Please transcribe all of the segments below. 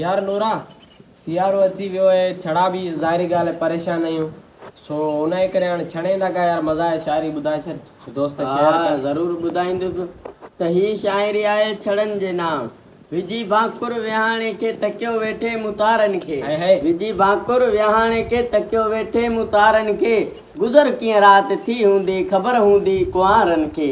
يار نورا سيارو اچي ويو آهي ڇڙا به ظاهري ڳالهه آهي پريشان آهيون سو ان جي ڪري هاڻي ڇڙين ٿا ڪا يار مزا آهي شاعري ٻڌائي ڇڏ دوست شيئر ها ڪن. ضرور ٻڌائيندس ته هي شاعري آهي ڇڙن جي نانء وجهي ڀاڪر ويهاڻي کي تڪيو ويٺي مون تارن کي هي هي. وجهي ڀاڪر ويهاڻي کي تڪيو ويٺي مون تارن کي گذر ڪيئن رات ٿي هوندي خبر هوندي ڪنوارن کي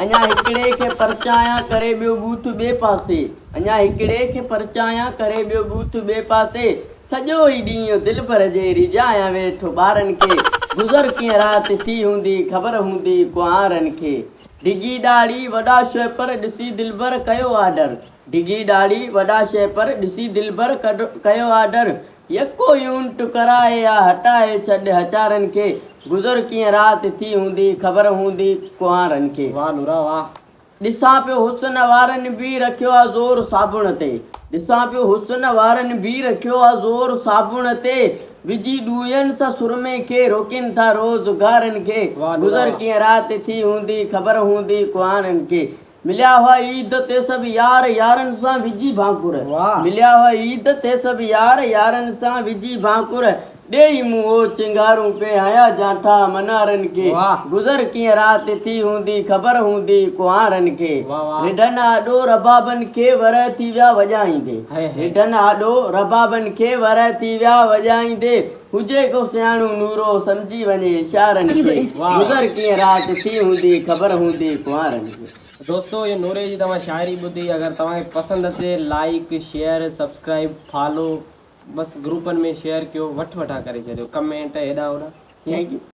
اڃا هڪڙي کي پرچايان ڪري ٻيو ٻوٿ ٻئي پاسي اڃا هڪڙي کي پرچايان ڪري ٻيو ٻوٿ ٻئي پاسي سڄو ئي ڏينهن دلبر جي ريجهايان ويٺو ٻارن کي گذر ڪيئن رات ٿي هوندي خبر هوندي ڪنوارن کي ڊگهي ڏاڙهي وڏا شهپر ڏسي دلبر ڪيو آرڊر ڊگهي ڏاڙهي وڏا شهپر ڏسي دلبر ڪيو آرڊر يڪو يونٽ ڪرائي آ هٽائي ڇڏ هچارن کي گذر ڪيئن رات ٿي هوندي خبر هوندي ڪنوارن کي. واه نورا واه. ڏسان پيو حسن وارن ڀي رکيو آ زور صابڻ تي ڏسان پيو حسن وارن ڀي رکيو آ زور صابڻ تي وجهي ڏوئين سان سرمي کي روڪين ٿا روز گارن کي واه نورا گذر واه. ڪيئن رات ٿي هوندي خبر هوندي ڪنوارن کي. مليا هئا عيد تي سڀ يار يارن سان وجهي ڀانڪر مليا هئا عيد تي سڀ يار يارن سان وجهي ڀانڪر ڏيئي مون او چنگارون پي هنيا جانٺا منارن کي گذر ڪيئن رات ٿي هوندي خبر هوندي ڪنوارن کي رڍن آڏو ربابن کي ورهه ٿي ويا وڄائيندي رڍن آڏو ربابن کي ورهه ٿي ويا وڄائيندي هجي ڪو سياڻو نورو سمجهي وڃي اشارن کي گذر ڪيئن رات ٿي هوندي خبر هوندي ڪنوارن کي. دوستو اهو نوري جي توهان شاعري ٻڌي اگر توهان کي پسند اچي لائيڪ شيئر سبسڪرائيب فالو بس گروپن ۾ شيئر ڪيو وٺ وٺان ڪري ڇڏيو ڪمينٽ هيڏانهن هوڏانهن. Thank you.